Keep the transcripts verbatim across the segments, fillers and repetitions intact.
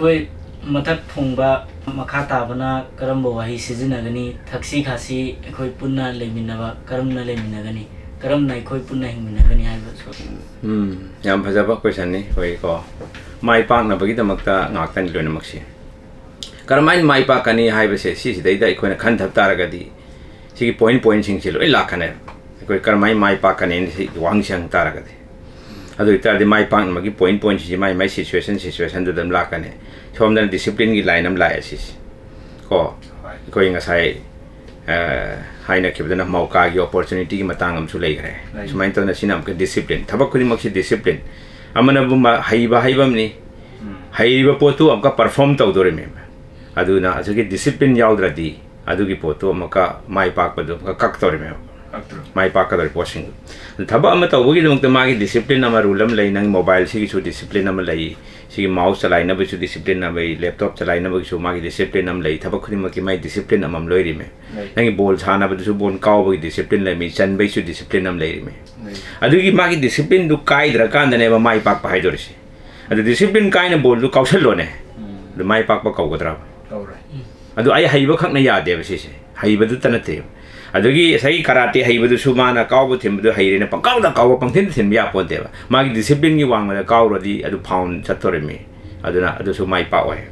ꯑꯩꯈꯣꯏ ꯃꯊꯛ ꯊꯣꯡꯕ, ꯃꯈꯥ ꯇꯥꯕꯅ ꯀꯔꯝꯕ ꯋꯥꯍꯩ ꯁꯤꯖꯤꯟꯅꯒꯅꯤ? ꯊꯛꯁꯤ ꯈꯥꯁꯤ ꯑꯩꯈꯣꯏ ꯄꯨꯟꯅ ꯂꯩꯃꯤꯟꯅꯕ ꯀꯔꯝꯅ ꯂꯩꯃꯤꯟꯅꯒꯅꯤ? ꯀꯔꯝꯅ ꯑꯩꯈꯣꯏ ꯄꯨꯟꯅ ꯍꯤꯡꯃꯤꯟꯅꯒꯅꯤ ꯍꯥꯏꯕꯁꯨ꯫ ꯎꯝ, ꯌꯥꯝ ꯐꯖꯕ questionꯅꯤ ꯑꯩꯈꯣꯏꯀꯣ꯫ ꯃꯥꯏ ꯄꯥꯛꯅꯕꯒꯤꯗꯃꯛꯇ ꯉꯥꯛꯇꯅꯤ ꯂꯣꯏꯅꯃꯛꯁꯤ꯫ ꯀꯔꯝꯍꯥꯏꯅ ꯃꯥꯏ ꯄꯥꯛꯀꯅꯤ ꯍꯥꯏꯕꯁꯦ ꯁꯤꯁꯤꯗꯩꯗ ꯑꯩꯈꯣꯏꯅ ꯈꯟꯊꯕ ꯇꯥꯔꯒꯗꯤ ꯁꯤꯒꯤ point pointꯁꯤꯡꯁꯤ ꯂꯣꯏ ꯂꯥꯛꯀꯅꯦꯕ꯫ ꯑꯩꯈꯣꯏ ꯀꯔꯝꯍꯥꯏꯅ ꯃꯥꯏ ꯄꯥꯛꯀꯅꯤ ꯁꯤ ꯋꯥꯍꯪꯁꯤ ꯍꯪ ꯇꯥꯔꯒꯗꯤ꯫ ꯑꯗꯨ ꯑꯣꯏꯇꯥꯔꯗꯤ ꯃꯥꯏ ꯄꯥꯛꯅꯕꯒꯤ point pointꯁꯤꯡꯁꯤ ꯃꯥꯏ ꯃꯥꯏ situation situationꯗ ꯑꯗꯨꯝ ꯂꯥꯛꯀꯅꯤ꯫ ꯁꯣꯝꯗꯅ disciplineꯒꯤ line ꯑꯃ ꯂꯥꯛꯑꯦ ꯁꯤꯁꯤ ꯀꯣ꯫ ꯍꯣꯏ꯫ ꯑꯩꯈꯣꯏ ꯉꯁꯥꯏ ꯑ, ꯍꯥꯏꯅꯈꯤꯕꯗꯅ ꯃꯧꯀꯥꯒꯤ opportunityꯒꯤ ꯃꯇꯥꯡ ꯑꯃꯁꯨ ꯂꯩꯈ꯭ꯔꯦ꯫ ꯂꯩ꯫ ꯁꯨꯃꯥꯏꯅ ꯇꯧꯗꯅ ꯁꯤꯅ ꯑꯃꯨꯛꯀ discipline, ꯊꯕꯛ ꯈꯨꯗꯤꯡꯃꯛꯁꯤ discipline꯫ ꯑꯃꯅꯕꯨ ꯃ- ꯍꯩꯕ ꯍꯩꯕ ꯑꯃꯅꯤ, ꯎꯝ꯫ ꯍꯩꯔꯤꯕ ꯄꯣꯠꯇꯨ ꯑꯃꯨꯛꯀ perform ꯇꯧꯗꯣꯔꯤꯃꯦ꯫ ꯑꯗꯨꯅ ꯑꯁꯤꯒꯤ discipline ꯌꯥꯎꯗ꯭ꯔꯗꯤ ꯑꯗꯨꯒꯤ ꯄꯣꯠꯇꯨ ꯑꯃꯨꯛꯀ ꯃꯥꯏ ꯄꯥꯛꯄꯗꯨ ꯑꯃꯨꯛꯀ ꯀꯛꯇꯧꯔꯤꯃꯦꯕ꯫ ꯀꯛꯇ꯭ꯔꯣ? ꯃꯥꯏ ꯄꯥꯛꯀꯗꯧꯔꯤ ꯄꯣꯠꯁꯤꯡꯗꯨ꯫ ꯊꯕꯛ ꯑꯃ ꯇꯧꯕꯒꯤꯗꯃꯛꯇ ꯃꯥꯒꯤ discipline ꯑꯃ, rule ꯑꯃ ꯂꯩ꯫ ꯅꯪ mobileꯁꯤꯒꯤꯁꯨ discipline ꯑꯃ ꯂꯩ, ꯁꯤꯒꯤ mouse ꯆꯂꯥꯏꯅꯕꯒꯤꯁꯨ discipline ꯑꯃ ꯂꯩ, laptop ꯆꯂꯥꯏꯅꯕꯒꯤꯁꯨ ꯃꯥꯒꯤ discipline ꯑꯃ ꯂꯩ꯫ ꯊꯕꯛ ꯈꯨꯗꯤꯡꯃꯛꯀꯤ ꯃꯥꯒꯤ discipline ꯑꯃꯃꯝ ꯂꯣꯏꯔꯤꯃꯦ꯫ ꯂꯩ꯫ ꯅꯪꯒꯤ ball ꯁꯥꯟꯅꯕꯗꯨꯁꯨ ball ꯀꯥꯎꯕꯒꯤ discipline ꯂꯩꯔꯝꯃꯤ, ꯆꯟꯕꯒꯤꯁꯨ discipline ꯑꯃ ꯂꯩꯔꯝꯃꯤ꯫ ꯂꯩ꯫ ꯑꯗꯨꯒꯤ ꯃꯥꯒꯤ disciplineꯗꯨ ꯀꯥꯏꯗ꯭ꯔꯀꯥꯟꯗꯅꯦꯕ ꯃꯥꯏ ꯄꯥꯛꯄ ꯍꯥꯏꯗꯣꯔꯤꯁꯦ꯫ ꯑꯗꯨ discipline ꯀꯥꯏꯅ ballꯗꯨ ꯀꯥꯎꯁꯜꯂꯣꯅꯦ, ꯎꯝ꯫ ꯑꯗꯨ ꯃꯥꯏ ꯄꯥꯛꯄ ꯀꯧꯒꯗ꯭ꯔꯕ? ꯀꯧꯔꯣꯏ꯫ ꯑꯗꯨ ꯑꯩ ꯍꯩꯕ ꯈꯛꯅ ꯌꯥꯗꯦꯕ ꯁꯤꯁꯦ, ꯍꯩꯕꯗꯨꯇ ꯅꯠꯇꯦꯕ꯫ ꯑꯗꯨꯒꯤ ꯉꯁꯥꯏꯒꯤ karate ꯍꯩꯕꯗꯨꯁꯨ ꯃꯥꯅ ꯀꯥꯎꯕ ꯊꯤꯟꯕꯗꯨ ꯍꯩꯔꯦꯅ ꯄꯪꯀꯥꯎꯗ ꯀꯥꯎꯕ ꯄꯪꯊꯤꯟꯗ ꯊꯤꯟꯕ ꯌꯥꯄꯣꯟꯇꯦꯕ꯫ ꯃꯥꯒꯤ disciplineꯒꯤ ꯋꯥꯡꯃꯗ ꯀꯥꯎꯔꯗꯤ ꯑꯗꯨ foul ꯆꯠꯇꯣꯔꯤꯃꯤ꯫ ꯑꯗꯨꯅ ꯑꯗꯨꯁꯨ ꯃꯥꯏ ꯄꯥꯛꯑꯣꯏ꯫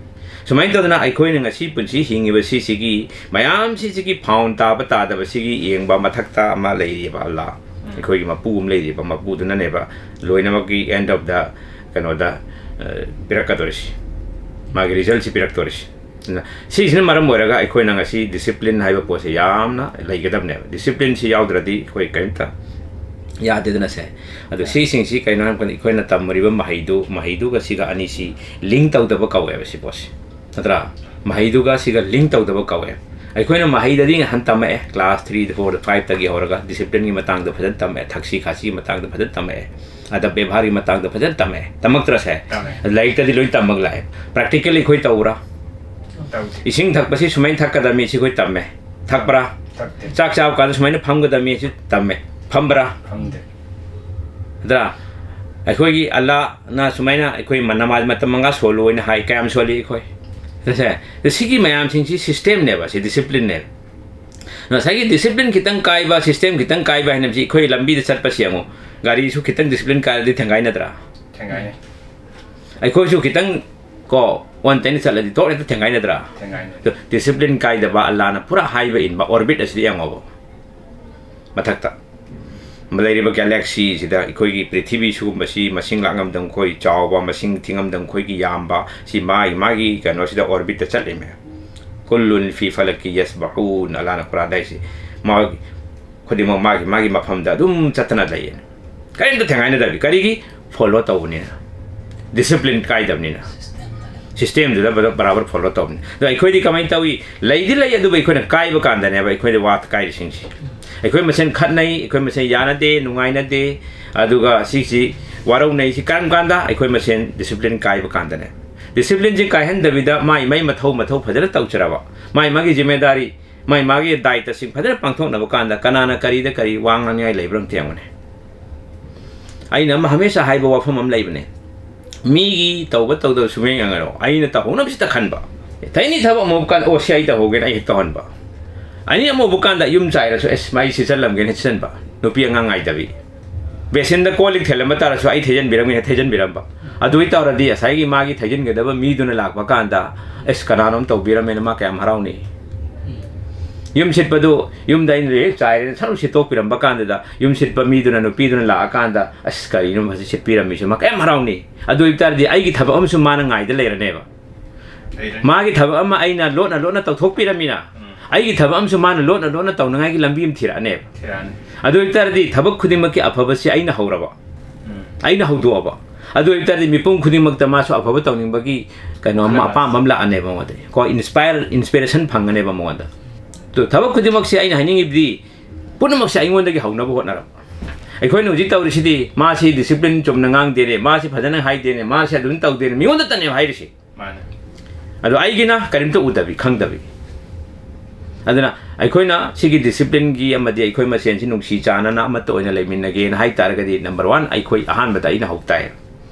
ꯁꯨꯃꯥꯏꯅ ꯇꯧꯗꯅ ꯑꯩꯈꯣꯏꯅ ꯉꯁꯤ ꯄꯨꯟꯁꯤ ꯍꯤꯡꯉꯤꯕ ꯁꯤꯁꯤꯒꯤ ꯃꯌꯥꯝꯁꯤꯁꯤꯒꯤ foul ꯇꯥꯕ ꯇꯥꯗꯕꯁꯤꯒꯤ ꯌꯦꯡꯕ ꯃꯊꯛꯇ ꯑꯃ ꯂꯩꯔꯤꯕ ꯑꯜꯂꯥ, ꯑꯩꯈꯣꯏꯒꯤ ꯃꯄꯨ ꯑꯃ ꯂꯩꯔꯤꯕ ꯃꯄꯨꯗꯨꯅꯅꯦꯕ ꯂꯣꯏꯅꯃꯛꯀꯤ end of the ꯀꯩꯅꯣꯗ ꯑ, ꯄꯤꯔꯛꯀꯗꯧꯔꯤꯁꯤ, ꯃꯥꯒꯤ resultꯁꯤ ꯄꯤꯔꯛꯇꯧꯔꯤꯁꯤ꯫ ꯑꯗꯨꯅ ꯁꯤꯁꯤꯅ ꯃꯔꯝ ꯑꯣꯏꯔꯒ ꯑꯩꯈꯣꯏꯅ ꯉꯁꯤ discipline ꯍꯥꯏꯕ ꯄꯣꯠꯁꯦ ꯌꯥꯝꯅ ꯂꯩꯒꯗꯕꯅꯦꯕ꯫ Disciplineꯁꯤ ꯌꯥꯎꯗ꯭ꯔꯗꯤ ꯑꯩꯈꯣꯏ ꯀꯔꯤꯝꯇ ꯌꯥꯗꯦꯗꯅ ꯁꯦ꯫ ꯑꯗꯣ ꯁꯤꯁꯤꯡꯁꯤ ꯀꯩꯅꯣ ꯍꯥꯏꯕ ꯃꯇꯝꯗ ꯑꯩꯈꯣꯏꯅ ꯇꯝꯃꯨꯔꯤꯕ ꯃꯍꯩꯗꯨ, ꯃꯍꯩꯗꯨꯒ ꯁꯤꯒ ꯑꯅꯤꯁꯤ link ꯇꯧꯗꯕ ꯀꯧꯋꯦꯕ ꯁꯤ ꯄꯣꯠꯁꯦ, ꯅꯠꯇ꯭ꯔꯥ? ꯃꯍꯩꯗꯨꯒ ꯁꯤꯒ link ꯇꯧꯗꯕ ꯀꯧꯋꯦ꯫ ꯑꯩꯈꯣꯏꯅ ꯃꯍꯩꯗꯗꯤ ꯉꯍꯥꯟ ꯇꯝꯃꯛꯑꯦ, class three, four, fiveꯇꯒꯤ ꯍꯧꯔꯒ disciplineꯒꯤ ꯃꯇꯥꯡꯗ ꯐꯖꯅ ꯇꯝꯃꯛꯑꯦ, ꯊꯛꯁꯤ ꯈꯥꯁꯤꯒꯤ ꯃꯇꯥꯡꯗ ꯐꯖꯅ ꯇꯝꯃꯛꯑꯦ, ꯑꯗ ꯕꯦꯕꯥꯔꯒꯤ ꯃꯇꯥꯡꯗ ꯐꯖꯅ ꯇꯝꯃꯛꯑꯦ, ꯇꯝꯃꯛꯇ꯭ꯔꯁꯦ? ꯇꯝꯃꯦ꯫ ꯂꯥꯏꯔꯤꯛꯇꯗꯤ ꯂꯣꯏ ꯇꯝꯃꯛ ꯂꯥꯛꯑꯦ꯫ Practically ꯑꯩꯈꯣꯏ ꯇꯧꯕ꯭ꯔꯥ? ꯇꯧꯗꯦ꯫ ꯏꯁꯤꯡ ꯊꯛꯄꯁꯤ ꯁꯨꯃꯥꯏꯅ ꯊꯛꯀꯗꯕꯅꯤ, ꯁꯤ ꯑꯩꯈꯣꯏ ꯇꯝꯃꯦ꯫ ꯊꯛꯄ꯭ꯔꯥ? ꯊꯛꯇꯦ꯫ ꯆꯥꯛ ꯆꯥꯕ ꯀꯥꯟꯗ ꯁꯨꯃꯥꯏꯅ ꯐꯝꯒꯗꯕꯅꯤ, ꯁꯤ ꯇꯝꯃꯦ꯫ ꯐꯝꯕ꯭ꯔꯥ? ꯐꯝꯗꯦ꯫ ꯑꯗ ꯑꯩꯈꯣꯏꯒꯤ ꯑꯜꯂꯥꯅ ꯁꯨꯃꯥꯏꯅ ꯑꯩꯈꯣꯏ ꯅꯃꯥꯖ ꯃꯇꯝ ꯃꯉꯥ ꯁꯣꯜꯂꯨ ꯍꯥꯏꯅ ꯍꯥꯏ, ꯀꯌꯥꯝ ꯁꯣꯜꯂꯤ ꯑꯩꯈꯣꯏ? ꯁꯦ, ꯁꯤꯒꯤ ꯃꯌꯥꯝꯁꯤꯡꯁꯤ system ꯅꯦꯕ, ꯁꯤ discipline ꯅꯦꯕ꯫ ꯉꯁꯥꯏꯒꯤ discipline ꯈꯤꯇꯪ ꯀꯥꯏꯕ, system ꯈꯤꯇꯪ ꯀꯥꯏꯕ ꯍꯥꯏꯅꯕꯁꯤ ꯑꯩꯈꯣꯏ ꯂꯝꯕꯤꯗ ꯆꯠꯄꯁꯤ ꯌꯦꯡꯉꯨ, ꯒꯥꯔꯤꯁꯨ ꯈꯤꯇꯪ discipline ꯀꯥꯏꯔꯗꯤ ꯊꯦꯡꯒꯥꯏꯅꯗ꯭ꯔꯥ? ꯊꯦꯡꯒꯥꯏꯅꯩ꯫ ꯑꯩꯈꯣꯏꯁꯨ ꯈꯤꯇꯪ ꯀꯣ ꯑꯣꯟ ꯇꯩꯅ ꯆꯠꯂꯗꯤ ꯊꯣꯛ ꯍꯦꯛꯇ ꯊꯦꯡꯒꯥꯏꯅꯗ꯭ꯔꯥ? ꯊꯦꯡꯒꯥꯏꯅꯩ꯫ ꯑꯗꯣ discipline ꯀꯥꯏꯗꯕ, ꯑꯜꯂꯥꯅ ꯄꯨꯔꯥ ꯍꯥꯏꯕ ꯏꯟꯕ orbit ꯑꯁꯤꯗ ꯌꯦꯡꯉꯣꯕ꯫ ꯃꯊꯛꯇ ꯂꯩꯔꯤꯕ galaxy ꯁꯤꯗ ꯑꯩꯈꯣꯏꯒꯤ ꯄ꯭ꯔꯤꯊꯤꯕꯤ ꯁꯤꯒꯨꯝꯕꯁꯤ ꯃꯁꯤꯡ ꯂꯥꯛꯉꯝꯗ ꯃꯈꯣꯏ ꯆꯥꯎꯕ, ꯃꯁꯤꯡ ꯊꯤꯉꯝꯗ ꯃꯈꯣꯏꯒꯤ ꯌꯥꯝꯕ, ꯁꯤ ꯃꯥꯒꯤ ꯃꯥꯒꯤ ꯀꯩꯅꯣꯁꯤꯗ orbit ꯇ ꯆꯠꯂꯤꯃꯦ꯫ ꯀꯨꯜꯂꯨꯟ ꯐꯤ ꯐꯂꯛꯀꯤ ꯌꯁꯕꯍꯨꯟ, ꯑꯜꯂꯥꯅ ꯀꯨꯔꯥꯟꯗ ꯍꯥꯏꯁꯤ꯫ ꯃꯥ ꯈꯨꯗꯤꯡꯃꯛ ꯃꯥꯒꯤ ꯃꯥꯒꯤ ꯃꯐꯝꯗ ꯑꯗꯨꯝ ꯆꯠꯇꯅ ꯂꯩꯌꯦ꯫ ꯀꯔꯤꯝꯇ ꯊꯦꯡꯒꯥꯏꯅꯗꯕꯤ꯫ ꯀꯔꯤꯒꯤ? Follow ꯇꯧꯕꯅꯤꯅ, discipline ꯀꯥꯏꯗꯕꯅꯤꯅ꯫ System ꯗꯨꯗ ꯕꯔ- ꯕꯔꯥꯕꯔ follow ꯇꯧꯕꯅꯤ꯫ ꯑꯗꯣ ꯑꯩꯈꯣꯏꯗꯤ ꯀꯃꯥꯏꯅ ꯇꯧꯏ? ꯂꯩꯗꯤ ꯂꯩ, ꯑꯗꯨꯕꯨ ꯑꯩꯈꯣꯏꯅ ꯀꯥꯏꯕ ꯀꯥꯟꯗꯅꯦꯕ ꯑꯩꯈꯣꯏꯗ ꯋꯥ ꯀꯥꯏꯔꯤꯁꯤꯡꯁꯤ꯫ ꯑꯩꯈꯣꯏ ꯃꯁꯦꯟ ꯈꯠꯅꯩ, ꯑꯩꯈꯣꯏ ꯃꯁꯦꯟ ꯌꯥꯅꯗꯦ, ꯅꯨꯡꯉꯥꯏꯅꯗꯦ, ꯑꯗꯨꯒ ꯁꯤꯁꯤ ꯋꯥꯔꯧꯅꯩ꯫ ꯁꯤ ꯀꯔꯝ ꯀꯥꯟꯗ? ꯑꯩꯈꯣꯏ ꯃꯁꯦꯟ discipline ꯀꯥꯏꯕ ꯀꯥꯟꯗꯅꯦ꯫ Discipline ꯁꯤ ꯀꯥꯏꯍꯟꯗꯕꯤꯗ ꯃꯥꯏ ꯃꯥꯏ ꯃꯊꯧ ꯃꯊꯧ ꯐꯖꯅ ꯇꯧꯖꯔꯕ, ꯃꯥꯏ ꯃꯥꯒꯤ ꯖꯤꯝꯃꯦꯗꯥꯔꯤ, ꯃꯥꯏ ꯃꯥꯒꯤ ꯗꯥꯏꯇꯁꯤꯡ ꯐꯖꯅ ꯄꯥꯡꯊꯣꯛꯅꯕ ꯀꯥꯟꯗ ꯀꯅꯥꯅ ꯀꯔꯤꯗ ꯀꯔꯤ ꯋꯥ ꯉꯥꯡꯅꯤꯡꯉꯥꯏ ꯂꯩꯕ꯭ꯔꯥ ꯑꯝꯇ ꯌꯦꯡꯉꯨꯅꯦ꯫ ꯑꯩꯅ ꯑꯃ ꯍꯃꯦꯁꯥ ꯍꯥꯏꯕ ꯋꯥꯐꯝ ꯑꯃ ꯂꯩꯕꯅꯦ, ꯃꯤꯒꯤ ꯇꯧꯕ ꯇꯧꯗꯕ ꯁꯨꯡꯌꯦꯡ ꯌꯦꯡꯉꯔꯣ, ꯑꯩꯅ ꯇꯧꯍꯧꯅꯕꯁꯤꯗ ꯈꯟꯕ꯫ ꯊꯩꯅꯤ ꯊꯕꯛ ꯑꯃ ꯎꯕ ꯀꯥꯟꯗ, "ꯑꯣ, ꯁꯤ ꯑꯩ ꯇꯧꯍꯧꯒꯦꯅ ꯑꯩ ꯍꯦꯛ ꯇꯧꯍꯟꯕ"꯫ ꯑꯅꯤ ꯑꯃ ꯎꯕ ꯀꯥꯟꯗ ꯌꯨꯝ ꯆꯥꯏꯔꯁꯨ, "ꯑꯦꯁ, ꯃꯥꯏ ꯁꯤꯠꯆꯜꯂꯝꯒꯦꯅ ꯁꯤꯠꯆꯟꯕ"꯫ ꯅꯨꯄꯤ ꯑꯉꯥꯡ ꯉꯥꯏꯗꯕꯤ꯫ ꯕꯦꯁꯤꯟꯗ ꯀꯣꯜ ꯂꯤꯛ ꯊꯦꯜꯂꯝꯕ ꯇꯥꯔꯁꯨ ꯑꯩ ꯊꯩꯖꯟꯕꯤꯔꯝꯒꯦꯅ ꯊꯩꯖꯟꯕꯤꯔꯝꯕ꯫ ꯑꯗꯨ ꯑꯣꯏꯇꯥꯔꯗꯤ ꯉꯁꯥꯏꯒꯤ ꯃꯥꯒꯤ ꯊꯩꯖꯟꯒꯗꯕ ꯃꯤꯗꯨꯅ ꯂꯥꯛꯄ ꯀꯥꯟꯗ, "ꯑꯦꯁ, ꯀꯅꯥꯅꯣꯝ ꯇꯧꯕꯤꯔꯝꯃꯦꯅ ꯃꯥ ꯀꯌꯥꯝ ꯍꯔꯥꯎꯅꯤ"꯫ ꯌꯨꯝ ꯁꯤꯠꯄꯗꯨ ꯌꯨꯝꯗ ꯑꯩꯅ ꯍꯦꯛ ꯆꯥꯏꯔꯦꯅ ꯁꯠ ꯁꯤꯠꯇꯣꯛꯄꯤꯔꯝꯕ ꯀꯥꯟꯗꯨꯗ, ꯌꯨꯝ ꯁꯤꯠꯄ ꯃꯤꯗꯨꯅ, ꯅꯨꯄꯤꯗꯨꯅ ꯂꯥꯛꯑꯀꯥꯟꯗ, "ꯑꯁ, ꯀꯔꯤꯅꯣ ꯃꯁꯤ ꯁꯤꯠꯄꯤꯔꯝꯃꯤꯁꯦ?" ꯃꯥ ꯀꯌꯥꯝ ꯍꯔꯥꯎꯅꯤ꯫ ꯑꯗꯨ ꯑꯣꯏꯕ ꯇꯥꯔꯗꯤ ꯑꯩꯒꯤ ꯊꯕꯛ ꯑꯃꯁꯨ ꯃꯥꯅ ꯉꯥꯏꯗ ꯂꯩꯔꯅꯦꯕ꯫ ꯂꯩꯔꯦ꯫ ꯃꯥꯒꯤ ꯊꯕꯛ ꯑꯃ ꯑꯩꯅ ꯂꯣꯠꯅ ꯂꯣꯠꯅ ꯇꯧꯊꯣꯛꯄꯤꯔꯝꯃꯤꯅ, ꯎꯝ꯫ ꯑꯩꯒꯤ ꯊꯕꯛ ꯑꯃꯁꯨ ꯃꯥꯅ ꯂꯣꯠꯅ ꯂꯣꯠꯅ ꯇꯧꯅꯉꯥꯏꯒꯤ ꯂꯝꯕꯤ ꯑꯃ ꯊꯤꯔꯛꯑꯅꯦꯕ꯫ ꯊꯤꯔꯛꯑꯅꯤ꯫ ꯑꯗꯨ ꯑꯣꯏꯕ ꯇꯥꯔꯗꯤ ꯊꯕꯛ ꯈꯨꯗꯤꯡꯃꯛꯀꯤ ꯑꯐꯕꯁꯤ ꯑꯩꯅ ꯍꯧꯔꯕ, ꯎꯝ꯫ ꯑꯩꯅ ꯍꯧꯗꯣꯛꯑꯕ꯫ ꯑꯗꯨ ꯑꯣꯏꯕ ꯇꯥꯔꯗꯤ ꯃꯤꯄꯨꯝ ꯈꯨꯗꯤꯡꯃꯛꯇ ꯃꯥꯁꯨ ꯑꯐꯕ ꯇꯧꯅꯤꯡꯕꯒꯤ ꯀꯩꯅꯣ ꯑꯃ, ꯈꯜꯂꯛꯑꯅꯤ꯫ ꯑꯄꯥꯝꯕ ꯑꯃ ꯂꯥꯛꯑꯅꯦꯕ ꯃꯉꯣꯟꯗ꯫ ꯀꯣ inspire, inspiration ꯐꯪꯒꯅꯦꯕ ꯃꯉꯣꯟꯗ꯫ ꯑꯗꯨ ꯊꯕꯛ ꯈꯨꯗꯤꯡꯃꯛꯁꯤ ꯑꯩꯅ ꯍꯥꯏꯅꯤꯡꯉꯤꯕꯗꯤ ꯄꯨꯝꯅꯃꯛꯁꯦ ꯑꯩꯉꯣꯟꯗꯒꯤ ꯍꯧꯅꯕ ꯍꯣꯠꯅꯔꯕ꯫ ꯑꯩꯈꯣꯏꯅ ꯍꯧꯖꯤꯛ ꯇꯧꯔꯤꯁꯤꯗꯤ, "ꯃꯥꯁꯤ discipline ꯆꯨꯝꯅ ꯉꯥꯡꯗꯦꯅꯦ, ꯃꯥꯁꯤ ꯐꯖꯅ ꯍꯥꯏꯗꯦꯅꯦ, ꯃꯥꯁꯤ ꯑꯗꯨꯝ ꯇꯧꯗꯦꯅꯦ", ꯃꯤꯉꯣꯟꯗꯇꯅꯦꯕ ꯍꯥꯏꯔꯤꯁꯤ꯫ ꯃꯥꯅꯦ꯫ ꯑꯗꯣ ꯑꯩꯒꯤꯅ ꯀꯔꯤꯝꯇ ꯎꯗꯕꯤ, ꯈꯪꯗꯕꯤ꯫ ꯑꯗꯨꯅ ꯑꯩꯈꯣꯏꯅ ꯁꯤꯒꯤ ꯗꯤꯁꯤꯄ꯭ꯂꯤꯟꯒꯤ ꯑꯃꯗꯤ ꯑꯩꯈꯣꯏ ꯃꯁꯦꯟꯁꯤ ꯅꯨꯡꯁꯤ ꯆꯥꯟꯅꯅ ꯑꯃꯠꯇ ꯑꯣꯏꯅ ꯂꯩꯃꯤꯟꯅꯒꯦꯅ ꯍꯥꯏ ꯇꯥꯔꯒꯗꯤ, ꯅꯝꯕꯔ ꯋꯥꯟ, ꯑꯩꯈꯣꯏ ꯑꯍꯥꯟꯕꯗ ꯑꯩꯅ ꯍꯧ ꯇꯥꯏ꯫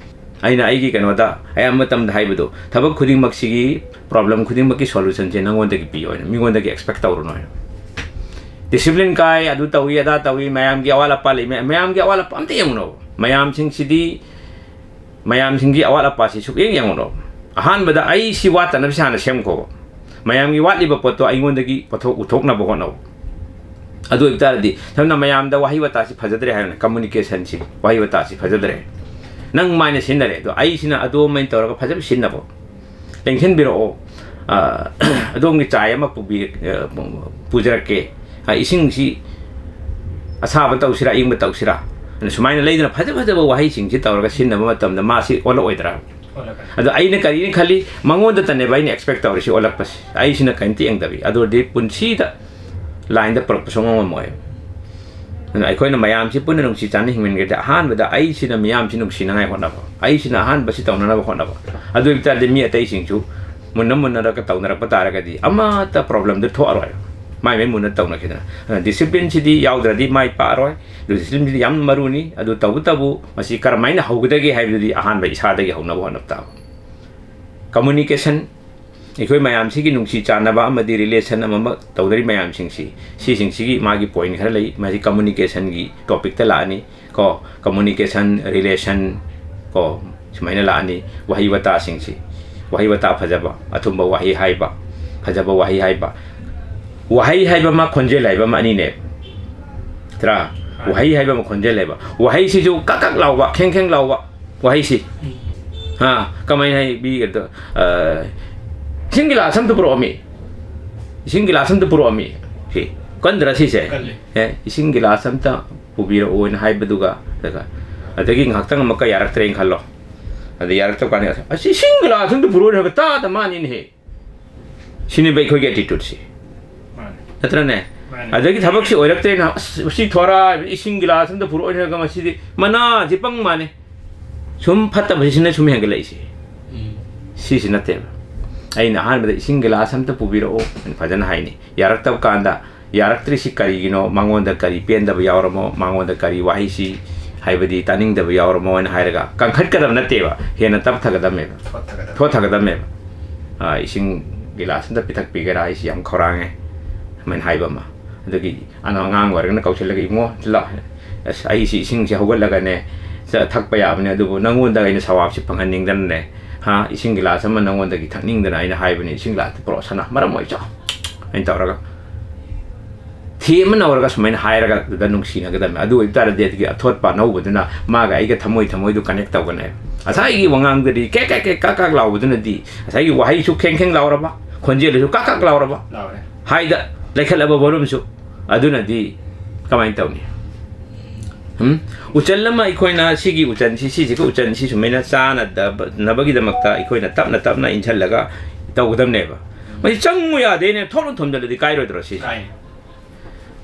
ꯑꯩꯅ ꯑꯩꯒꯤ ꯀꯩꯅꯣꯗ ꯑꯌꯥꯝꯕ ꯃꯇꯝꯗ ꯍꯥꯏꯕꯗꯣ, ꯊꯕꯛ ꯈꯨꯗꯤꯡꯃꯛꯁꯤꯒꯤ ꯄ꯭ꯔꯣꯕ꯭ꯂꯦꯝ ꯈꯨꯗꯤꯡꯃꯛꯀꯤ ꯁꯣꯂꯨꯁꯟꯁꯦ ꯅꯪꯉꯣꯟꯗꯒꯤ ꯄꯤꯌꯣ ꯍꯥꯏꯅ, ꯃꯤꯉꯣꯟꯗꯒꯤ ꯑꯦꯛꯁꯄꯦꯛ ꯇꯧꯔꯨꯅꯣ ꯍꯥꯏꯅ꯫ ꯗꯤꯁꯤꯄ꯭ꯂꯤꯟ ꯀꯥꯏ, ꯑꯗꯨ ꯇꯧꯏ, ꯑꯗꯥ ꯇꯧꯏ, ꯃꯌꯥꯝꯒꯤ ꯑꯋꯥꯠ ꯑꯄꯥ ꯂꯩ, ꯃꯌꯥꯝꯒꯤ ꯑꯋꯥꯠ ꯑꯄꯥ ꯑꯝꯇ ꯌꯦꯡꯉꯨꯅꯣ꯫ ꯃꯌꯥꯝꯁꯤꯡꯁꯤꯗꯤ, ꯃꯌꯥꯝꯁꯤꯡꯒꯤ ꯑꯋꯥꯠ ꯑꯄꯥꯁꯤ ꯁꯨꯛꯌꯦꯡ ꯌꯦꯡꯉꯨꯅꯣ꯫ ꯑꯍꯥꯟꯕꯗ ꯑꯩ ꯁꯤ ꯋꯥꯠꯇꯅꯕ ꯁꯤ ꯍꯥꯟꯅ ꯁꯦꯝꯈꯣꯕ꯫ ꯃꯌꯥꯝꯒꯤ ꯋꯥꯠꯂꯤꯕ ꯄꯣꯠꯇꯣ ꯑꯩꯉꯣꯟꯗꯒꯤ ꯄꯨꯊꯣꯛ-, ꯎꯊꯣꯛꯅꯕ ꯍꯣꯠꯅꯧ꯫ ꯑꯗꯨ ꯑꯣꯏꯕ ꯇꯥꯔꯗꯤ, ꯁꯝꯅ ꯃꯌꯥꯝꯗ ꯋꯥꯍꯩ ꯋꯥꯇꯥꯁꯤ ꯐꯖꯗ꯭ꯔꯦ ꯍꯥꯏꯔꯣꯅꯦ, ꯀꯝꯃꯨꯅꯤꯀꯦꯁꯟꯁꯤ, ꯋꯥꯍꯩ ꯋꯥꯇꯥꯁꯤ ꯐꯖꯗ꯭ꯔꯦ꯫ ꯅꯪ ꯃꯥꯏꯅ ꯁꯤꯖꯤꯟꯅꯔꯦ, ꯑꯗꯣ ꯑꯩꯁꯤꯅ ꯑꯗꯣꯝ ꯑꯣꯏꯅ ꯇꯧꯔꯒ ꯐꯖꯅ ꯁꯤꯖꯤꯟꯅꯕ꯫ ꯂꯦꯡꯁꯤꯟꯕꯤꯔꯛꯑꯣ꯫ ꯑ, ꯑꯗꯣꯝꯒꯤ ꯆꯥꯏ ꯑꯃ ꯄꯨꯕꯤ-, ꯑ, ꯄꯨꯖꯔꯛꯀꯦ꯫ ꯑ, ꯏꯁꯤꯡꯁꯤ ꯑꯁꯥꯕ ꯇꯧꯁꯤꯔꯥ, ꯑꯏꯪꯕ ꯇꯧꯁꯤꯔꯥ? ꯑꯗ ꯁꯨꯃꯥꯏꯅ ꯂꯩꯗꯅ ꯐꯖ ꯐꯖꯕ ꯋꯥꯍꯩꯁꯤꯡꯁꯤ ꯇꯧꯔꯒ ꯁꯤꯖꯤꯟꯅꯕ ꯃꯇꯝꯗ ꯃꯥꯁꯤ ꯑꯣꯜꯂꯛꯑꯣꯏꯗ꯭ꯔꯥ? ꯑꯣꯜꯂꯛꯀꯅꯤ꯫ ꯑꯗꯣ ꯑꯩꯅ ꯀꯔꯤꯅ ꯈꯜꯂꯤ, ꯃꯉꯣꯟꯗꯇꯅꯦꯕ ꯑꯩꯅ ꯑꯦꯛꯁꯄꯦꯛ ꯇꯧꯔꯤꯁꯤ ꯑꯣꯜꯂꯛꯄꯁꯤ, ꯑꯩꯁꯤꯅ ꯀꯔꯤꯝꯇ ꯌꯦꯡꯗꯕꯤ꯫ ꯑꯗꯨ ꯑꯣꯏꯔꯗꯤ ꯄꯨꯟꯁꯤꯗ ꯂꯥꯏꯟꯗ ꯄꯨꯔꯛꯄ ꯁꯨꯡꯉꯝ ꯉꯝꯃꯣꯏ꯫ ꯑꯗꯨꯅ ꯑꯩꯈꯣꯏꯅ ꯃꯌꯥꯝꯁꯤ ꯄꯨꯟꯅ ꯅꯨꯡꯁꯤ ꯆꯥꯟꯅ ꯍꯤꯡꯃꯤꯟꯒꯦꯗꯤ, ꯑꯍꯥꯟꯕꯗ ꯑꯩꯁꯤꯅ ꯃꯤꯌꯥꯝꯁꯤ ꯅꯨꯡꯁꯤꯅꯉꯥꯏ ꯍꯣꯠꯅꯕ, ꯑꯩꯁꯤꯅ ꯑꯍꯥꯟꯕꯁꯤ ꯇꯧꯅꯅꯕ ꯍꯣꯠꯅꯕ꯫ ꯑꯗꯨ ꯑꯣꯏꯕ ꯇꯥꯔꯗꯤ ꯃꯤ ꯑꯇꯩꯁꯤꯡꯁꯨ ꯃꯨꯟꯅ ꯃꯨꯟꯅꯔꯒ ꯇꯧꯅꯔꯛꯄ ꯇꯥꯔꯒꯗꯤ ꯑꯃꯠꯇ ꯄ꯭ꯔꯣꯕ꯭ꯂꯦꯝꯗꯨ ꯊꯣꯛꯑꯔꯣꯏ꯫ ꯃꯥꯏ ꯃꯥꯏ ꯃꯨꯟꯅ ꯇꯧꯅꯈꯤꯗꯅ꯫ ꯑꯗꯨꯅ ꯗꯤꯁꯤꯄ꯭ꯂꯤꯟꯁꯤꯗꯤ ꯌꯥꯎꯗ꯭ꯔꯗꯤ ꯃꯥꯏ ꯄꯥꯛꯑꯔꯣꯏ꯫ ꯑꯗꯨ ꯗꯤꯁꯤꯄ꯭ꯂꯤꯟꯁꯤꯗꯤ ꯌꯥꯝ ꯃꯔꯨꯅꯤ꯫ ꯑꯗꯨ ꯇꯧꯕꯇꯕꯨ ꯃꯁꯤ ꯀꯔꯝꯍꯥꯏꯅ ꯍꯧꯒꯗꯒꯦ ꯍꯥꯏꯕꯗꯨꯗꯤ ꯑꯍꯥꯟꯕ ꯏꯁꯥꯗꯒꯤ ꯍꯧꯅꯕ ꯍꯣꯠꯅꯕ ꯇꯥꯕ꯫ ꯀꯝꯃꯨꯅꯤꯀꯦꯁꯟ, ꯑꯩꯈꯣꯏ ꯃꯌꯥꯝꯁꯤꯒꯤ ꯅꯨꯡꯁꯤ ꯆꯥꯟꯅꯕ ꯑꯃꯗꯤ ꯔꯤꯂꯦꯁꯟ ꯑꯃꯃꯛ ꯇꯧꯅꯔꯤ ꯃꯌꯥꯝꯁꯤꯡꯁꯤ, ꯁꯤꯁꯤꯡꯁꯤꯒꯤ ꯃꯥꯒꯤ ꯄꯣꯏꯟ ꯈꯔ ꯂꯩ꯫ ꯃꯁꯤ ꯀꯝꯃꯨꯅꯤꯀꯦꯁꯟꯒꯤ ꯇꯣꯄꯤꯛꯇ ꯂꯥꯛꯑꯅꯤ ꯀꯣ꯫ ꯀꯝꯃꯨꯅꯤꯀꯦꯁꯟ, ꯔꯤꯂꯦꯁꯟ ꯀꯣ, ꯁꯨꯃꯥꯏꯅ ꯂꯥꯛꯑꯅꯤ꯫ ꯋꯥꯍꯩ ꯋꯥꯇꯥꯁꯤꯡꯁꯤ, ꯋꯥꯍꯩ ꯋꯥꯇꯥ ꯐꯖꯕ, ꯑꯊꯨꯝꯕ ꯋꯥꯍꯩ ꯍꯥꯏꯕ, ꯐꯖꯕ ꯋꯥꯍꯩ ꯍꯥꯏꯕ꯫ ꯋꯥꯍꯩ ꯍꯥꯏꯕ ꯑꯃ, ꯈꯣꯟꯖꯦꯜ ꯍꯥꯏꯕ ꯑꯃ, ꯑꯅꯤꯅꯦ꯫ ꯅꯠꯇ꯭ꯔꯥ? ꯋꯥꯍꯩ ꯍꯥꯏꯕ ꯑꯃ, ꯈꯣꯟꯖꯦꯜ ꯍꯥꯏꯕ꯫ ꯋꯥꯍꯩꯁꯤꯁꯨ ꯀꯛ ꯀꯛ ꯂꯥꯎꯕ, ꯈꯦꯡ ꯈꯦꯡ ꯂꯥꯎꯕ ꯋꯥꯍꯩꯁꯤ꯫ ꯎꯝ꯫ ꯍꯥ, ꯀꯃꯥꯏꯅ ꯍꯥꯏꯕꯤꯒꯗ꯭ꯔꯣ? ꯑ, "ꯏꯁꯤꯡ ꯒꯤꯂꯥꯁ ꯑꯝꯇ ꯄꯨꯔꯛꯑꯣꯃꯤ꯫ ꯏꯁꯤꯡ ꯒꯤꯂꯥꯁ ꯑꯝꯇ ꯄꯨꯔꯛꯑꯣꯃꯤ"꯫ ꯁꯤ ꯀꯟꯗ꯭ꯔꯥ ꯁꯤꯁꯦ? ꯀꯜꯂꯦ꯫ ꯑꯦ, "ꯏꯁꯤꯡ ꯒꯤꯂꯥꯁ ꯑꯝꯇ ꯄꯨꯕꯤꯔꯛꯑꯣꯅ" ꯍꯥꯏꯕꯗꯨꯒ, ꯑꯗꯨꯒ, ꯑꯗꯒꯤ ꯉꯥꯏꯍꯥꯛꯇꯪ ꯑꯃꯨꯛꯀ ꯌꯥꯔꯛꯇ꯭ꯔꯦꯅ ꯈꯜꯂꯣ꯫ ꯑꯗ ꯌꯥꯔꯛꯇꯕ ꯀꯥꯟꯗ, "ꯑꯁꯤ ꯏꯁꯤꯡ ꯒꯤꯂꯥꯁ ꯑꯝꯇ ꯄꯨꯔꯛꯑꯣꯅ" ꯍꯥꯏꯕ ꯇꯥꯗ ꯃꯥꯅꯤꯅꯦꯍꯦ꯫ ꯁꯤꯅꯦꯕ ꯑꯩꯈꯣꯏꯒꯤ ꯑꯦꯇꯤꯇ꯭ꯌꯨꯠꯁꯤ꯫ ꯃꯥꯅꯦ꯫ ꯅꯠꯇ꯭ꯔꯅꯦ? ꯃꯥꯅꯦ꯫ ꯑꯗꯒꯤ ꯊꯕꯛꯁꯤ ꯑꯣꯏꯔꯛꯇ꯭ꯔꯦꯅ, "ꯑꯁ, ꯁꯤ ꯊꯣꯔꯛꯑ ꯏꯁꯤꯡ ꯒꯤꯂꯥꯁ ꯑꯝꯇ ꯄꯨꯔꯛꯑꯣꯅ" ꯍꯥꯏꯔꯒ ꯃꯁꯤꯗꯤ ꯃꯅꯥꯁꯤ ꯄꯪ ꯃꯥꯅꯦ꯫ ꯁꯨꯝ ꯐꯠꯇꯕꯁꯤꯅ ꯁꯨꯝ ꯍꯦꯟꯒꯠꯂꯛꯏꯁꯦ꯫ ꯎꯝ꯫ ꯁꯤꯁꯤ ꯅꯠꯇꯦꯕ꯫ ꯑꯩꯅ ꯑꯍꯥꯟꯕꯗ "ꯏꯁꯤꯡ ꯒꯤꯂꯥꯁ ꯑꯝꯇ ꯄꯨꯕꯤꯔꯛꯑꯣ" ꯍꯥꯏꯅ ꯐꯖꯅ ꯍꯥꯏꯅꯤ꯫ ꯌꯥꯔꯛꯇꯕ ꯀꯥꯟꯗ, ꯌꯥꯔꯛꯇ꯭ꯔꯤꯁꯤ ꯀꯔꯤꯒꯤꯅꯣ, ꯃꯉꯣꯟꯗ ꯀꯔꯤ ꯄꯦꯟꯗꯕ ꯌꯥꯎꯔꯝꯃꯣ, ꯃꯉꯣꯟꯗ ꯀꯔꯤ ꯋꯥꯍꯩꯁꯤ, ꯍꯥꯏꯕꯗꯤ ꯇꯥꯅꯤꯡꯗꯕ ꯌꯥꯎꯔꯝꯃꯣ ꯍꯥꯏꯅ ꯍꯥꯏꯔꯒ ꯀꯟꯈꯠꯀꯗꯕ ꯅꯠꯇꯦꯕ, ꯍꯦꯟꯅ ꯇꯞꯊꯒꯗꯕꯅꯦꯕ꯫ ꯊꯣꯠꯊꯒꯗꯕ꯫ ꯊꯣꯠꯊꯒꯗꯕꯅꯦꯕ꯫ "ꯑꯥ, ꯏꯁꯤꯡ ꯒꯤꯂꯥꯁ ꯑꯝꯇ ꯄꯤꯊꯛꯄꯤꯒꯦꯔꯥ, ꯑꯩꯁꯤ ꯌꯥꯝ ꯈꯧꯔꯥꯡꯉꯦ" ꯁꯨꯃꯥꯏꯅ ꯍꯥꯏꯕ ꯑꯃ꯫ ꯑꯗꯒꯤ ꯑꯅ-, ꯑꯉꯥꯡ ꯑꯣꯏꯔꯒꯅ ꯀꯧꯁꯤꯜꯂꯒ, "ꯏꯕꯨꯡꯉꯣ, ꯁꯤ ꯂꯥꯎ, ꯑꯁ, ꯑꯩꯁꯤ ꯏꯁꯤꯡꯁꯤ ꯍꯧꯒꯠꯂꯒꯅꯦ, ꯆ-, ꯊꯛꯄ ꯌꯥꯕꯅꯦ, ꯑꯗꯨꯕꯨ ꯅꯪꯉꯣꯟꯗ ꯑꯩꯅ ꯁꯋꯥꯞꯁꯤ ꯐꯪꯍꯟꯅꯤꯡꯗꯅꯅꯦ, ꯍꯥ, ꯏꯁꯤꯡ ꯒꯤꯂꯥꯁ ꯑꯃ ꯅꯪꯉꯣꯟꯗꯒꯤ ꯊꯛꯅꯤꯡꯗꯅ ꯑꯩꯅ ꯍꯥꯏꯕꯅꯤ, ꯏꯁꯤꯡ ꯒꯤꯂꯥꯁꯇꯨ ꯄꯨꯔꯛꯑꯣ ꯁꯅꯥ, ꯃꯔꯝ ꯑꯣꯏꯆꯣ" ꯑꯩꯅ ꯇꯧꯔꯒ ꯊꯦꯝꯃ ꯅꯧꯔꯒ ꯁꯨꯃꯥꯏꯅ ꯍꯥꯏꯔꯒ ꯑꯗꯨꯗ ꯅꯨꯡꯁꯤꯅꯒꯗꯕꯅꯤ꯫ ꯑꯗꯨ ꯑꯣꯏꯕ ꯇꯥꯔꯗꯤ ꯑꯗꯨꯒꯤ ꯑꯊꯣꯠꯄ ꯑꯅꯧꯕꯗꯨꯅ ꯃꯥꯒ ꯑꯩꯒ ꯊꯃꯣꯏ ꯊꯃꯣꯏꯗꯨ connect ꯇꯧꯒꯅꯦꯕ꯫ ꯉꯁꯥꯏꯒꯤ ꯋꯥꯉꯥꯡꯗꯗꯤ ꯀꯦꯛ ꯀꯦꯛ ꯀꯦꯛ ꯀꯥꯛ ꯀꯥꯛ ꯂꯥꯎꯕꯗꯨꯅꯗꯤ ꯉꯁꯥꯏꯒꯤ ꯋꯥꯍꯩꯁꯨ ꯈꯦꯡ ꯈꯦꯡ ꯂꯥꯎꯔꯕ, ꯈꯣꯟꯖꯦꯜꯗꯨꯁꯨ ꯀꯥꯛ ꯀꯥꯛ ꯂꯥꯎꯔꯕ, ꯂꯥꯎꯔꯦ꯫ ꯍꯥꯏꯗ ꯂꯩꯈꯠꯂꯕ volumeꯁꯨ, ꯑꯗꯨꯅꯗꯤ ꯀꯃꯥꯏꯅ ꯇꯧꯅꯤ? ꯎꯝ? ꯎꯆꯜ ꯑꯃ ꯑꯩꯈꯣꯏꯅ ꯁꯤꯒꯤ ꯎꯆꯜꯁꯤ, ꯁꯤꯁꯤꯒ ꯎꯆꯜꯁꯤ ꯁꯨꯃꯥꯏꯅ ꯆꯥꯅꯗꯅꯕꯒꯤꯗꯃꯛꯇ ꯑꯩꯈꯣꯏꯅ ꯇꯞꯅ ꯇꯞꯅ ꯏꯟꯁꯤꯜꯂꯒ ꯇꯧꯒꯗꯕꯅꯦꯕ꯫ ꯃꯁꯤ ꯆꯪꯉꯨ ꯌꯥꯗꯦꯅꯦ, ꯊꯣꯛꯅ ꯊꯣꯝꯖꯤꯜꯂꯗꯤ ꯀꯥꯏꯔꯣꯏꯗ꯭ꯔꯣ ꯁꯤꯁꯦ? ꯀꯥꯏꯅꯤ꯫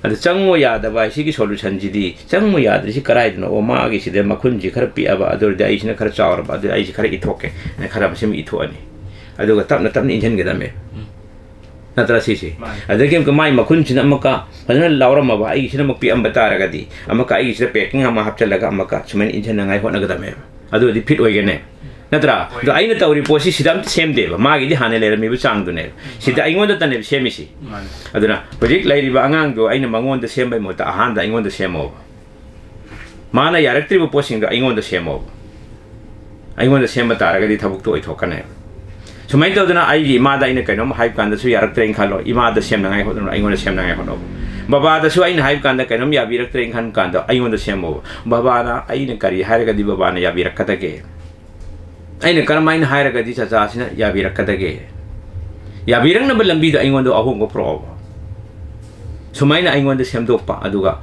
ꯑꯗ ꯆꯪꯉꯨ ꯌꯥꯗꯕ ꯍꯥꯏ, ꯁꯤꯒꯤ solutionꯁꯤꯗꯤ ꯆꯪꯉꯨ ꯌꯥꯗ꯭ꯔꯤꯁꯤ ꯀꯗꯥꯏꯗꯅꯣ? ꯑꯣ, ꯃꯥꯒꯤꯁꯤꯗ ꯃꯈꯨꯟꯁꯤ ꯈꯔ ꯄꯤꯛꯑꯕ, ꯑꯗꯨ ꯑꯣꯏꯔꯗꯤ ꯑꯩꯁꯤꯅ ꯈꯔ ꯆꯥꯎꯔꯕ, ꯑꯗꯨ ꯑꯩꯁꯤ ꯈꯔ ꯏꯊꯣꯛꯀꯦ, ꯑꯩꯅ ꯈꯔ ꯃꯁꯤꯃ ꯏꯊꯣꯛꯑꯅꯤ꯫ ꯑꯗꯨꯒ ꯇꯞꯅ ꯇꯞꯅ ꯏꯟꯁꯤꯟꯒꯗꯕꯅꯦ꯫ ꯎꯝ꯫ ꯅꯠꯇ꯭ꯔꯥ ꯁꯤꯁꯦ? ꯃꯥꯅꯤ꯫ ꯑꯗꯒꯤ ꯑꯃꯨꯛꯀ ꯃꯥꯏ ꯃꯈꯨꯟꯁꯤꯅ ꯑꯃꯨꯛꯀ ꯐꯖꯅ ꯂꯥꯎꯔꯝꯃꯕ, ꯑꯩꯒꯤꯁꯤꯅ ꯑꯃꯨꯛ ꯄꯤꯛꯑꯝꯕ ꯇꯥꯔꯒꯗꯤ, ꯑꯃꯨꯛꯀ ꯑꯩꯒꯤꯁꯤꯗ packing ꯑꯃ ꯍꯥꯞꯆꯤꯜꯂꯒ ꯑꯃꯨꯛꯀ ꯁꯨꯃꯥꯏꯅ ꯏꯟꯁꯤꯟꯅꯉꯥꯏ ꯍꯣꯠꯅꯒꯗꯕꯅꯦꯕ꯫ ꯑꯗꯨ ꯑꯣꯏꯔꯗꯤ fit ꯑꯣꯏꯒꯅꯦ꯫ ꯅꯠꯇ꯭ꯔꯥ? ꯑꯣꯏ꯫ ꯑꯗꯣ ꯑꯩꯅ ꯇꯧꯔꯤ ꯄꯣꯠꯁꯤ ꯁꯤꯗ ꯑꯝꯇ ꯁꯦꯝꯗꯦꯕ, ꯃꯥꯒꯤꯗꯤ ꯍꯥꯟꯅ ꯂꯩꯔꯝꯃꯤꯕ ꯆꯥꯡꯗꯨꯅꯦꯕ꯫ ꯁꯤꯗ ꯃꯥꯅꯤ꯫ ꯑꯩꯉꯣꯟꯗꯇꯅꯦꯕ ꯁꯦꯝꯃꯤꯁꯤ꯫ ꯃꯥꯅꯤ꯫ ꯑꯗꯨꯅ ꯍꯧꯖꯤꯛ ꯂꯩꯔꯤꯕ ꯑꯉꯥꯡꯗꯣ ꯑꯩꯅ ꯃꯉꯣꯟꯗ ꯁꯦꯝꯕꯩ ꯃꯍꯨꯠꯇ ꯑꯍꯥꯟꯕꯗ ꯑꯩꯉꯣꯟꯗ ꯁꯦꯝꯃꯣꯕ꯫ ꯃꯥꯅ ꯌꯥꯔꯛꯇ꯭ꯔꯤꯕ ꯄꯣꯠꯁꯤꯡꯗꯣ ꯑꯩꯉꯣꯟꯗ ꯁꯦꯝꯃꯣꯕ꯫ ꯑꯩꯉꯣꯟꯗ ꯁꯦꯝꯕ ꯇꯥꯔꯒꯗꯤ ꯊꯕꯛꯇꯣ ꯑꯣꯏꯊꯣꯛꯀꯅꯦꯕ꯫ ꯁꯨꯃꯥꯏꯅ ꯇꯧꯗꯅ ꯑꯩꯒꯤ ꯏꯃꯥꯗ ꯑꯩꯅ ꯀꯩꯅꯣꯝ ꯍꯥꯏꯕ ꯀꯥꯟꯗꯁꯨ ꯌꯥꯔꯛꯇ꯭ꯔꯦꯅ ꯈꯜꯂꯣ, ꯏꯃꯥꯗ ꯁꯦꯝꯅꯉꯥꯏ ꯍꯣꯠꯅꯔꯣ, ꯑꯩꯉꯣꯟꯗ ꯁꯦꯝꯅꯉꯥꯏ ꯍꯣꯠꯅꯧ꯫ ꯕꯕꯥꯗꯁꯨ ꯑꯩꯅ ꯍꯥꯏꯕ ꯀꯥꯟꯗ ꯀꯩꯅꯣꯝ ꯌꯥꯕꯤꯔꯛꯇ꯭ꯔꯦꯅ ꯈꯟꯕ ꯀꯥꯟꯗ ꯑꯩꯉꯣꯟꯗ ꯁꯦꯝꯃꯣꯕ꯫ ꯕꯕꯥꯅ ꯑꯩꯅ ꯀꯔꯤ ꯍꯥꯏꯔꯒꯗꯤ ꯕꯕꯥꯅ ꯌꯥꯕꯤꯔꯛꯀꯗꯒꯦ? ꯑꯩꯅ ꯀꯔꯝꯍꯥꯏꯅ ꯍꯥꯏꯔꯒꯗꯤ ꯆꯆꯥꯁꯤꯅ ꯌꯥꯕꯤꯔꯛꯀꯗꯒꯦ? ꯌꯥꯕꯤꯔꯛꯅꯕ ꯂꯝꯕꯤꯗ ꯑꯩꯉꯣꯟꯗ ꯑꯍꯣꯡꯕ ꯄꯨꯔꯛꯑꯣꯕ꯫ ꯁꯨꯃꯥꯏꯅ ꯑꯩꯉꯣꯟꯗ ꯁꯦꯝꯗꯣꯛꯄ, ꯑꯗꯨꯒ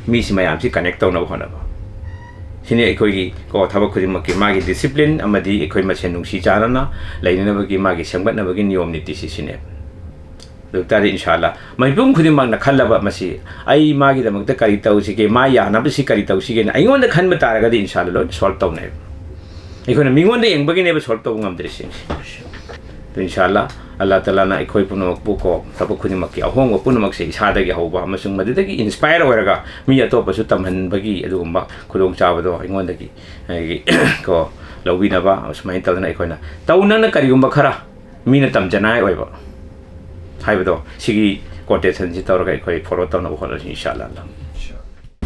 ꯃꯤꯁꯤ ꯃꯌꯥꯝꯁꯤ connect ꯇꯧꯅꯕ ꯍꯣꯠꯅꯕ꯫ ꯁꯤꯅꯤ ꯑꯩꯈꯣꯏꯒꯤ ꯀꯣ ꯊꯕꯛ ꯈꯨꯗꯤꯡꯃꯛꯀꯤ ꯃꯥꯒꯤ discipline ꯑꯃꯗꯤ ꯑꯩꯈꯣꯏ ꯃꯁꯦꯟ ꯅꯨꯡꯁꯤ ꯆꯥꯟꯅꯅ ꯂꯩꯅꯅꯕꯒꯤ ꯃꯥꯒꯤ ꯁꯦꯝꯒꯠꯅꯕꯒꯤ ꯅꯤꯌꯣꯝ ꯅꯤꯇꯤꯁꯤ ꯁꯤꯅꯦꯕ꯫ ꯑꯗꯨ ꯇꯥꯔꯗꯤ ꯏꯟꯁꯥ ꯑꯜꯂꯥ ꯃꯤꯄꯨꯝ ꯈꯨꯗꯤꯡꯃꯛꯅ ꯈꯜꯂꯕ ꯃꯁꯤ, "ꯑꯩ ꯃꯥꯒꯤꯗꯃꯛꯇ ꯀꯔꯤ ꯇꯧꯁꯤꯒꯦ, ꯃꯥ ꯌꯥꯅꯕꯁꯤ ꯀꯔꯤ ꯇꯧꯁꯤꯒꯦꯅ" ꯑꯩꯉꯣꯟꯗ ꯈꯟꯕ ꯇꯥꯔꯒꯗꯤ ꯏꯟꯁꯥ ꯑꯜꯂꯥ ꯂꯣꯏꯅ solve ꯇꯧꯅꯦꯕ꯫ ꯑꯩꯈꯣꯏꯅ ꯃꯤꯉꯣꯟꯗ ꯌꯦꯡꯕꯒꯤꯅꯦꯕ solve ꯇꯧꯕ ꯉꯝꯗ꯭ꯔꯤꯁꯤꯡꯁꯦ꯫ ꯑꯗꯨ ꯏꯟꯁꯥ ꯑꯜꯂꯥ, ꯑꯜꯂꯥ ꯇꯥꯂꯥꯅ ꯑꯩꯈꯣꯏ ꯄꯨꯝꯅꯃꯛꯄꯨ ꯀꯣ, ꯊꯕꯛ ꯈꯨꯗꯤꯡꯃꯛꯀꯤ ꯑꯍꯣꯡꯕ ꯄꯨꯝꯅꯃꯛꯁꯦ ꯏꯁꯥꯗꯒꯤ ꯍꯧꯕ ꯑꯃꯁꯨꯡ ꯃꯗꯨꯗꯒꯤ inspire ꯑꯣꯏꯔꯒ ꯃꯤ ꯑꯇꯣꯞꯄꯁꯨ ꯇꯝꯍꯟꯕꯒꯤ ꯑꯗꯨꯒꯨꯝꯕ ꯈꯨꯗꯣꯡꯆꯥꯕꯗꯣ ꯑꯩꯉꯣꯟꯗꯒꯤ, ꯑꯩꯒꯤ ꯀꯣ, ꯂꯧꯕꯤꯅꯕ꯫ ꯑꯁꯨꯃꯥꯏꯅ ꯇꯧꯗꯅ ꯑꯩꯈꯣꯏꯅ ꯇꯧ, ꯅꯪꯅ ꯀꯔꯤꯒꯨꯝꯕ ꯈꯔ ꯃꯤꯅ ꯇꯝꯖꯅꯤꯡꯉꯥꯏ ꯑꯣꯏꯕ ꯍꯥꯏꯕꯗꯣ, ꯁꯤꯒꯤ quotationꯁꯤ ꯇꯧꯔꯒ ꯑꯩꯈꯣꯏ follow ꯇꯧꯅꯕ ꯍꯣꯠꯅꯁꯤ ꯏꯟꯁꯥ ꯑꯜꯂꯥ꯫